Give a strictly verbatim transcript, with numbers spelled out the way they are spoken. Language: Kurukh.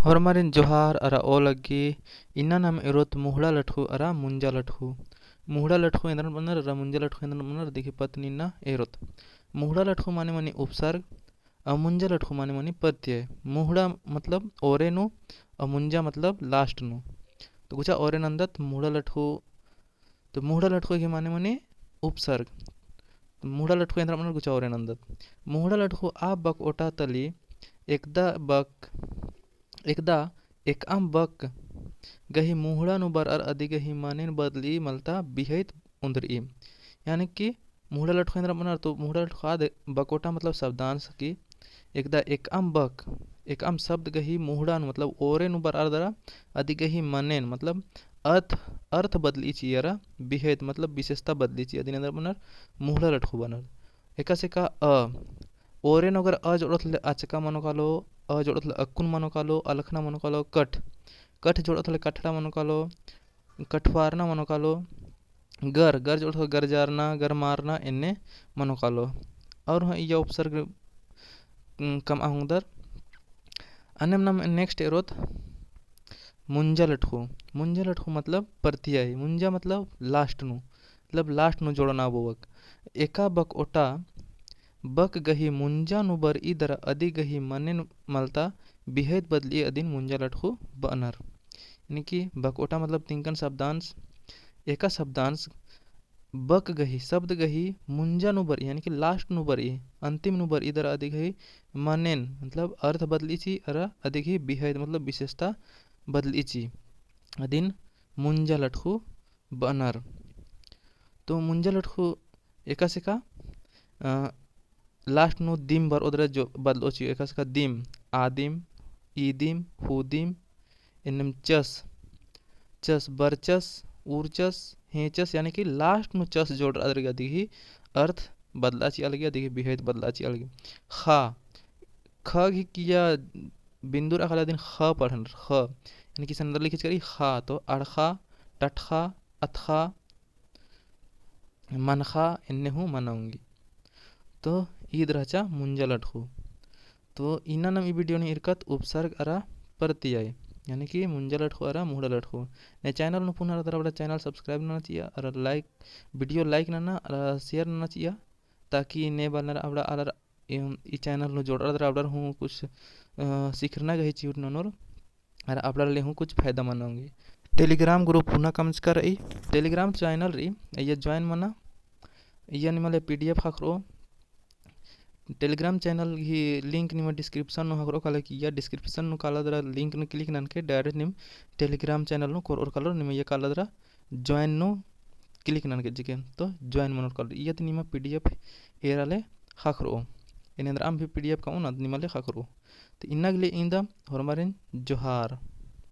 होरमारिन जोहार अरा ओलग्गी। इन्ना नाम एरोत मुहड़ा लठखू अरा मुंजा लठखू। मुहड़ा लठखू एन्दरन बअनर अरा मुंजा लठखू एन्दरन बअनर, अदिगही पत्त इन्ना एरोत। मुहड़ा लठखू माने मनी उपसर्ग, अरा मुंजा लठखू माने मनी प्रत्यय। मुहड़ा मतलब ओरे नू, अरा मुंजा मतलब last नू। तो गुचा ओरे नन्दत मुहड़ा लठखू। तो मुहड़ा लठखू गही माने मनी उपसर्ग। तो मुहड़ा लठखू एन्दरन बअनर गुचा ओरे नन्दत। मुहड़ा लठखू आ बक ओटा तली एकदा बक, एकदा एकअम बक गही मुहड़ा नू बरअर अदिगही मानेन बदली मलता बिहइत उन्दरई। यानी कि मुहड़ा लठखू एन्दरन बअनर, तो मुहड़ा लठखू आद बक ओटा मतलब शब्दांश की एकदा एकअम बक, एकअम शब्द गही मुहड़ा नू मतलब ओरे नू बरअर दरा अदिगही मानेन मतलब अर्थ, अर्थ बदली चिअरा बिहइत मतलब विशेषता बदली चिअ, अदिन एन्दरन बअनर मुहड़ा लठखू बअनर। एकासे का अ, ओरे नू अगर अ जोड़ोत ले अचका मनो कालो, अ जोड़ोत ले अक्कुन मनो कालो, अलखना मनो कालो, कठ, कठ जोड़ोत ले कठड़ा मनो कालो, कठवारना मनो कालो, गर, गर जोड़ोत ले गरजारना, गरमारना एन्ने मनो कालो। और हाँ इया उपसर्ग, उम, कमआ ओंगदर। अन्नेम नाम next एरोत मुंजा लठखू। मुंजा लठखू मतलब प्रत्यय। मुंजा मतलब last नू, मतलब last नू जोड़ना बओ बक। एका बक ओटा बक गही मुंजा नू बरई दरा अदिगही मानेन मलता बिहइत बदली अदिन मुंजा लठखू बअनर। यानी कि बक ओटा मतलब तिंकन शब्दांश, एका शब्दांश बक गही, शब्द गही मुंजा नू बरई, यानी कि last नू बरई, अंतिम नू बरई दरा अदिगही मानेन, मतलब अर्थ बदली चिअरा अदिगही बिहइत, मतलब विशेषता बदली चिअ, अदिन मुंजा लठखू बअनर। तो मुंजा लठखू एकासे का, अ, last नू दिम बरओ दरा जो बदलओ चिओ, एकासे का दिम, आदिम, ईदिम, हूदिम, एन्नेम चस, चस, बरचस, उरचस, हेंचस, यानी कि last नू चस जोड़रआ दरा अदिगही अर्थ बदलआ चिआ लगी, अदिगही बिहइत बदलआ चिआ लगी। खा, ख गही किया बिंदु रआ काला अदिन ख पढ़नर, ख, यानी कि इसन एन्दरा लिखिच करी, खा, तो अड़खा, टटखा, अतखा, मनखा एन्ने हूँ मना ओंगी। तो ईद रहचा मुंजा लठखू। तो इन्ना नाम ई video नू ईरकत उपसर्ग अरा प्रत्यय, यानी कि मुंजा लठखू अरा मुहड़ा लठखू। ने channel नू पुना रअदर अबड़ा channel subscribe नना चिआ, अरा like, video like नना, अरा share नना चिआ, ताकि ने बलनर अबड़ा आलर ई, ई channel नू जोड़रदर अबड़र हूँ कुछ, अ, सिखरना गही चिउर ननोर, अरा अबड़र ले हूँ कुछ फायदा मना ओंगी। Telegram group पुना कमचका रई, Telegram channel रई, अइया join मना, अइया निमा ले PDF ख़क्खरओ। Telegram channel गही link निमा description नू ख़क्खरओ, काले कि इया description नू काला दरा link नू click ननके direct नीम Telegram channel नू कोरओर कालोर, निमा इया काला दरा join नू click ननके चिके, तो join मनोर कालोर। इया ती निमा PDF एरा ले ख़क्खरओ। एन्ने एन्दरअम भी PDF कमओन अद निमा ले ख़क्खरओ। तो इन्ना गे ले इन्दा होरमारिन जोहार।